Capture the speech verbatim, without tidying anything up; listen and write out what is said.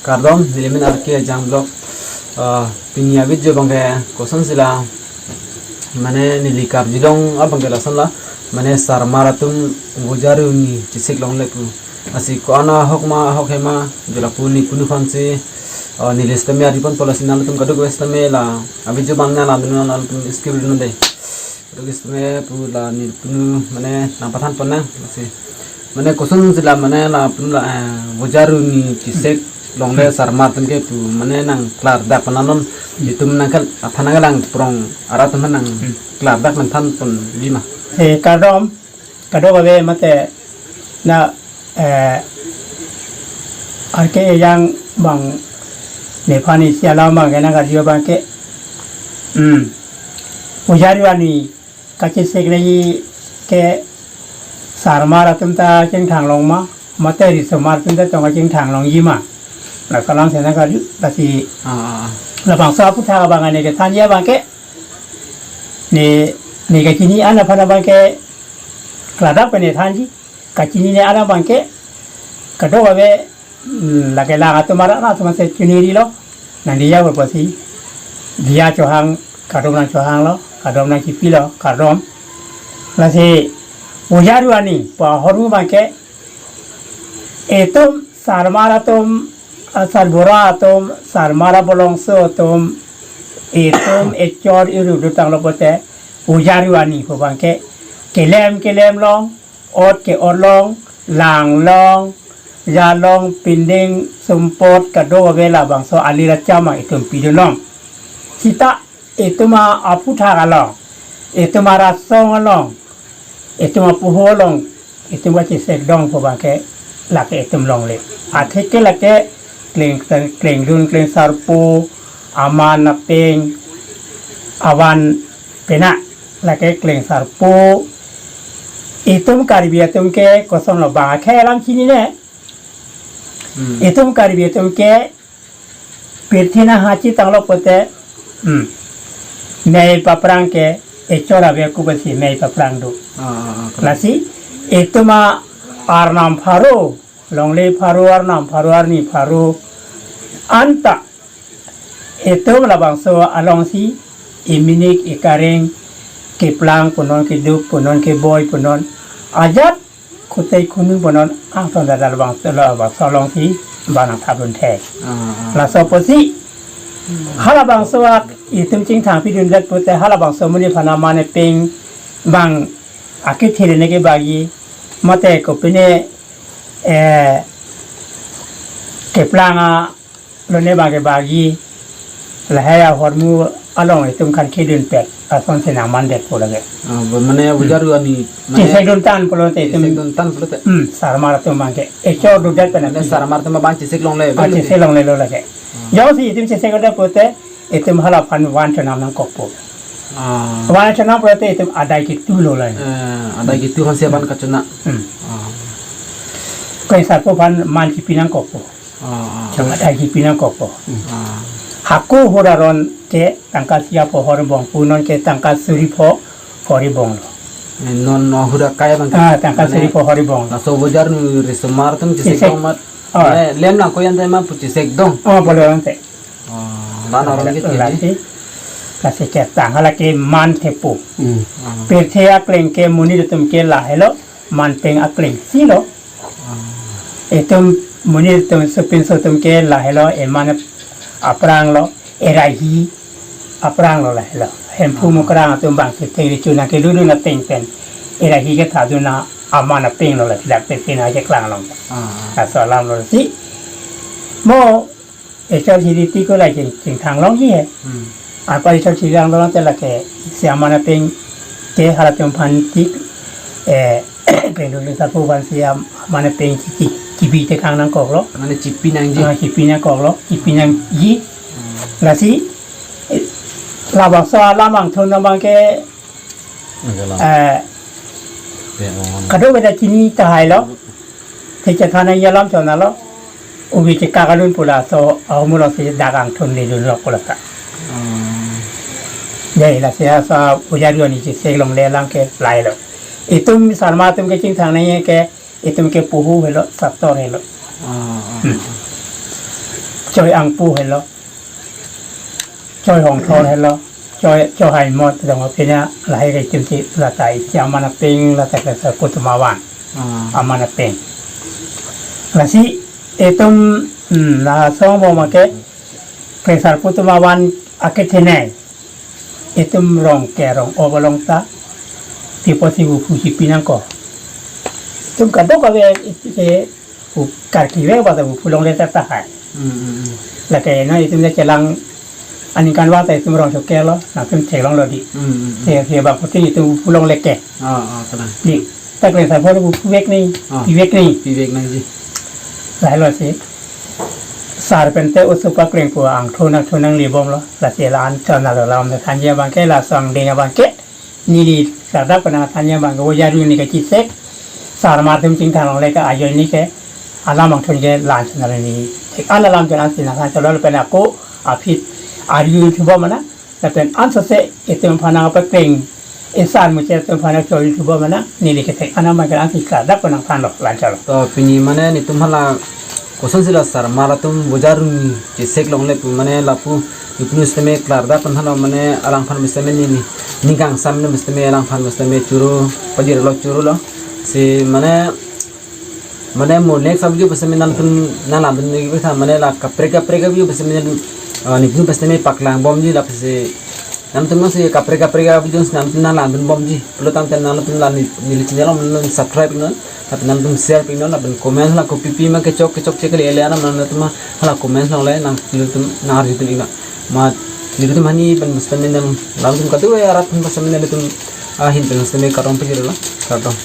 Kardom, nelimen R K Ajang Vlog. Ah, pini a-video abangke kosonsi la, mane neli karjulong abangke lasonlo, mane sarmar atum Vojaru ni chesek longle pu. Lasi ko-an ahok ma, ahok hema, jo lapu neli punu aphansi, ah, neli sitame ari ponpo, lasi nanglitum kadokave sitame la a-video abang nanglang dun, nanglitum skip dun non dei. Kadokave sitame pu la neli punu mane nangpathan pon nang, lasi. Mane kosonsi la mane la punu la, eh, Vojaru ni chesek longle sarmar atum ke pu mane nangklardak pon non, itum nangkal aphan nanglang prong arat atum nang Hmm. klardak nangthan ponji ma. Eh, kardom, kadokave mate na, eh, R K Ajang abang nephan isi alam abangke nangkarju abangke. Hmm. Vojaru arni kachesek lagi ke sarmar atum ta chingthang long ma, mate risomar atum ta tong chingthang longji ma. Laso alam si nangkarju, lasi Ah, ah, ah. labangso aphuthak abang neli kethanji abangke. Ne, ne kachini an aphan abangke klardak pen ne thanji. Kachinine an abangke kadokave, mm, lake lang atum arat atum si chinirilo. Nangdiya apotsi diya chohang, kardom nangchohanglo, kardom nangchipilo, kardom. Lasi Vojaru arni pu ahormu abangke itum sarmar atum, ah, sarbura atum, sarmar abolongso atum, itum echor iru dotanglo pote Vojaru arni pu abangke kelem kelem long, ot ke-ot long, lang long, ja long, pindeng sumpot kadokave labangso alir acham itum pidun long. Sita itum aphuthak along, itum arasong along, itum apuhu along, itum kachesek dong pu abangke lake itum longle. Atheke lake kleng, klengdun klengsarpo, aman apeng, avan pena lake klengsarpo. Itum Karbi atum ke kosonlo abang akhei alam chinine. Hmm. Itum Karbi atum ke pirthe nanghachi tanglo pote, hmm, mei paprang ke echor ave kuba si mei paprang do. Ah, ah, ah, kardom. Lasi itum arnam pharo, longle pharo, arnam pharo, arni pharo, anta itum labangso alongsi iminik ikareng, keplang punon, keduk punon, keboi punon, ajat khutai khunun punon, angthon dadal bangso, labangso alongsi bang nangthapdun thek. Ah, ah. Laso apotsi halabangso ak itum chingthang pidundet pote halabangso amonit aphan aman apeng abang akethe lone kebagi, mate kopine, eh, keplang alone abang kebagi, lahai ahormu along itum kangkhidun pet asonsi nangmandet pu lake. Ah, bo mane Vojaru arni, mane chesek dun tang pulote itum chesek dun tang pulote. Hmm, sarmar atum abangke echor dodet pen mane aphi. Sarmar atum abang chesek longle, ah, betul chesek te? Longlelo lake. Ah. Jongsi itum chesek dodet pote, itum halaphan van chonam nangkokpo. Ah. Van chonam pulote itum adai ketu lo lai. Eh, adai ketu aphansi van kachona. Hmm. Ah. Klengsarpo aphan man chipi nangkokpo. Ah, ah. Chama adai chipi nangkokpo. Ah. Hako hur aron ke tangka isi apoho ri bong, punon ke tangka suri pho, pho ri bonglo. Eh, non no hur akai abang ke? Ah, tangka mane suri pho, pho ri bonglo. Laso Vojaru risomar atum chesek chesek dong mat. Ah. Mane lem nangkok ante ma pu chesek dong. Oh, boleh ante. Oh, la-an aron ke chini. Lasi, lasi ketang halake man thepo. Hmm. Ah. Pirthe akleng ke monit atum ke lahelo, man peng akleng silo. Ah. Itum monit atum, sopinso atum ke lahelo, eman aprang lo, erahi aprang lo lahelo. Hemphu Ah. mukrang atum bang si teng richu nangkeludun ateng pen erahi kethadun aman apeng lo la, tidak pe pina je klang long. Ah. Laso alam lo si. Mo echor chiri ti ko la ching, chingthang longji he. Hmm. Apa echor chiri lang long te lake isi aman apeng ke halatum aphan tik, eh, peng dun sarpo aphansi aman apeng chi, chi, chibi tekang nangkoklo. Mane chipi nangji. Ah, chipi nangkoklo, chipi nangji. Hmm. Lasi, eh, labangso alam angthon abangke Oke, la. Eh, Ya, oh, kadokave ta chini tahailo. Te chethan nangji alam chonalo. Ubi chekak alun pu laso, ah, mulo si dagang thun le lun lok pu lata. Hmm. Dei, lasi laso Vojaru arni chesek longle alam ke lahelo. Itum sarmar atum kechingthang nangji ke, itum ke puhu helo, sator helo. Ah, ah, Hmm. ah. Choi Angpu helo, Choi Hongthor helo, Choi, Choi Haimot dong apina lahai ke itum si lata isi aman apeng lata Klengsarpo atum avan. Ah. Aman apeng. Lasi itum, hmm, la asong bom ake Klengsarpo atum avan akethenei itum rong ke rong-op along ta, pi apotsi buphu chipi nangkok. Itum kadokave isi ke u karki ve bata buphu longle ta tahai. Hmm, hmm, hmm. Lake na itum le chelang aningkan vang ta itum rong choke lo, nangtum theklonglo di. Hmm, hmm, hmm. Che, che bangphutin itum buphu longle ke. Ah, ah, kalang. Di, ta Klengsarpo buphu vek ni, ah, pivek ni. Pivek nangji. Lahelo si. Sar pen te usupa klengpo angthu nangthu nanglebomlo. Lasi la-an channel alam thanji abang ke laso angdeng abang ke neli klardak pen nangthanji abang ke Voijarju ni kachesek. Sarmar atum chingthan longle ke ajoine ke alam angthun ke la-an channel ni. Thek-an alam channel si nangthan cholo pen ako aphi arju thubom mana. Lapen ansose itum aphan nangpakleng, isar muchot atum aphan nangchoi thubom mana, neli kethek-an abang ke la-an si klardak pen nangthanlo, la-an cholo. To pini mane netum hala kosonsi la sarmar atum Voijarju ni chesek longle pu mane lapu netum sitame klardak pen thanlo mane alangphan sitame neli ning kangsam ne sitame alangphan sitame choro pajirlo chorolo. Si mane mane mo next video sitame nangtum nanglamdun neli bisa mane la kaprek kaprek video sitame, ah, netum sitame paklangbomji lapusi nangtum si kaprek kaprek video nangtum nanglamdunbomji. Pulo tangte nangtum la ne, neli channel along subscribe non, lapen nangtum share pi non, lapen comment la kopipi ma kechok kechokche kali ele anam nangtum hala comment longle nang netum nangarjudun iknon. Ma netum hani pen sitame nangtum kadokave arat pen sitame netum ahin pen sitame kardom pajirlo, kardom.